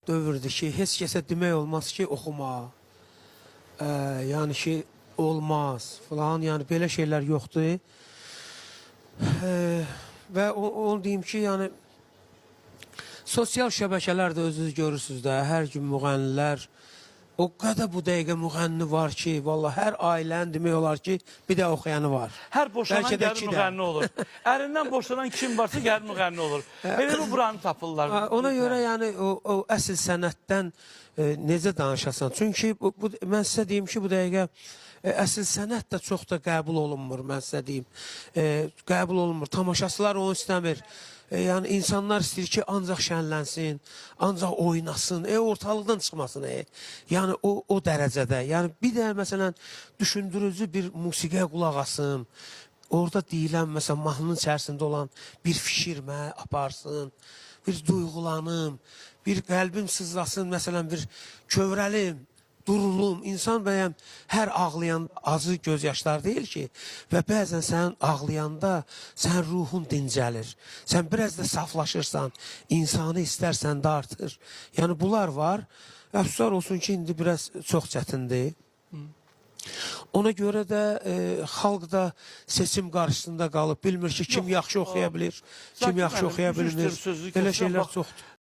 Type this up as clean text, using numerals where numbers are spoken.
dövrdür ki, heç kəsə demək olmaz ki, oxuma. Yəni ki, olmaz filan, yəni belə şeylər yoxdur. Və onu deyim ki, yəni sosial şəbəkələrdə özünüz görürsünüz də, hər gün müğənnilər, o qədər bu dəqiqə müğənni var ki, vallah hər ailənin demək olar ki, bir də oxuyanı var. Hər boşanan Bəlkə də gəlir iki də. müğənni olur. Ərindən boşanan kim varsa gəlir müğənni olur. Elə bu buranı tapırlar. Ona görə yəni o əsl sənətdən necə danışasan? Çünki bu mən sizə deyim ki, bu dəqiqə əsl sənət də çox da qəbul olunmur, mən sizə deyim. Qəbul olunmur. Tamaşaçılar onu istəmir. Yəni insanlar istəyir ki, ancaq şənlənsin, ancaq oynasın, ortalıqdan çıxmasın. Yəni o dərəcədə. Yəni bir də məsələn düşündürücü bir musiqiyə qulaq asım. Orada deyilən məsələn mahnının içərisində olan bir fikir mənə aparsın, bir duyğulanım, bir qəlbim sızlasın, məsələn bir kövrəlim, durulum. İnsan bəyəm hər ağlayan acı göz yaşlar deyil ki və bəzən sən ağlayanda sən ruhun dincəlir. Sən biraz da saflaşırsan, insanı istərsən də artır. Yəni bunlar var. Əfsuslar olsun ki, indi biraz çox çətindir. Ona görə də xalq da seçim qarşısında qalıb, bilmir ki, kim Yox, yaxşı oxuya bilir, kim Zakir yaxşı müəllim, oxuya üzr bilmir. istəyirəm, sözünü Belə kəsirəm. şeylər Bax, çoxdur.